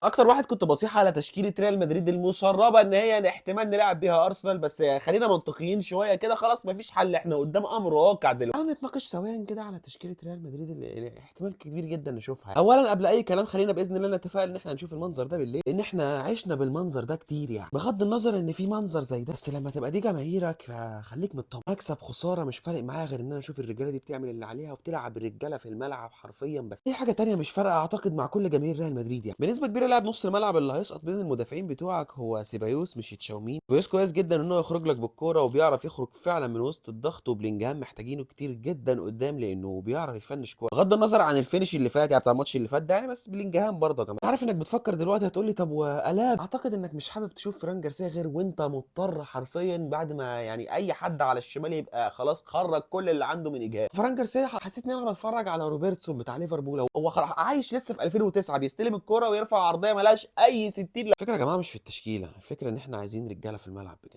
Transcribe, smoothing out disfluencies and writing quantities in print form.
اكتر واحد كنت بصيح على تشكيله ريال مدريد المسربه ان هي احتمال نلعب بيها ارسنال، بس خلينا منطقيين شوية كده، خلاص مفيش حل، احنا قدام امر واقع دلوقتي. تعالوا نتناقش سويا كده على تشكيله ريال مدريد اللي احتمال كبير جدا نشوفها. اولا قبل اي كلام خلينا باذن الله نتفائل ان احنا نشوف المنظر ده بالليل، لان احنا عشنا بالمنظر ده كتير يعني، بغض النظر ان في منظر زي ده، بس لما تبقى دي جماهيرك فخليك مطمن. مكسب خسارة مش فارق معايا غير ان انا اشوف الرجالة دي بتعمل اللي عليها وبتلعب الرجالة في الملعب حرفيا. بس في حاجة تانية مش فارقه اعتقد مع كل جماهير ريال مدريد، يعني بنسبة كبيرة لاعب نص الملعب اللي هيسقط بين المدافعين بتوعك هو سيبايوس مش تشاوميني. سيبايوس كويس جدا ان هو يخرج لك بالكورة وبيعرف يخرج فعلا من وسط الضغط، وبلينجهام محتاجينه كتير جدا قدام لانه بيعرف يفنش كويس، بغض النظر عن ال finish اللي فات يعني بتاع الماتش اللي فات ده يعني، بس بلينجهام برضه يا جماعة. عارف انك بتفكر دلوقتي هتقول لي طب والاب، اعتقد انك مش حابب تشوف فران جارسيا غير وانت مضطر حرفيا، بعد ما يعني اي حد على الشمال يبقى خلاص خرج كل اللي عنده من اجهاد. فران جارسيا حسسني ان انا بتفرج على روبرتسون بتاع ليفربول، هو عايش لسه في 2009 بيستلم الكرة ويرفع عرضية ملهاش اي 60. الفكرة يا جماعة مش في التشكيلة، الفكرة ان احنا عايزين رجاله في الملعب بجد.